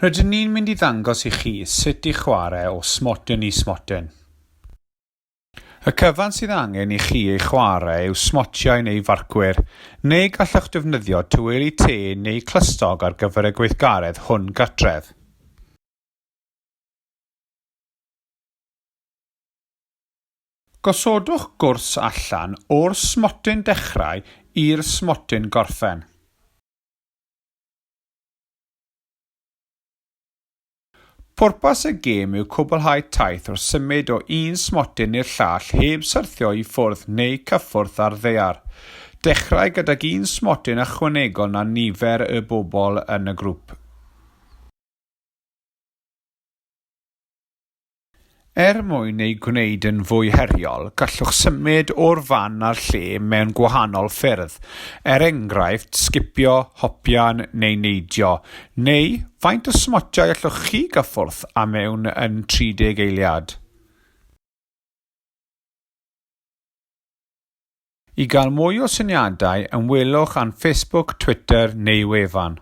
Rydyn ni'n mynd i ddangos i chi sut i chwarae o smotyn i smotyn. Y cyfan sydd angen i chi ei chwarae yw smotiau neu farcwyr, neu gallwch defnyddio tyweli te neu clustog ar gyfer y gweithgaredd hwn gartref. Gosodwch gwrs allan o'r smotyn dechrau i'r smotyn gorffen. Pwrpas y gêm yw cwblhau taith wrth symud o un smotyn i'r llall heb syrthio i ffwrdd neu cyffwrdd â'r ddaear. Dechrau gydag un smotyn ychwanegol na nifer y bobl yn y grŵp. Er mwyn ei gwneud yn fwy heriol, gallwch symud o'r fan a'r lle mewn gwahanol ffyrdd, er enghraifft, sgipio, hopian neu neidio, neu faint o smotiau allwch chi gyffwrdd â mewn yn 30 eiliad? I gael mwy o syniadau, ymwelwch â'n Facebook, Twitter neu wefan.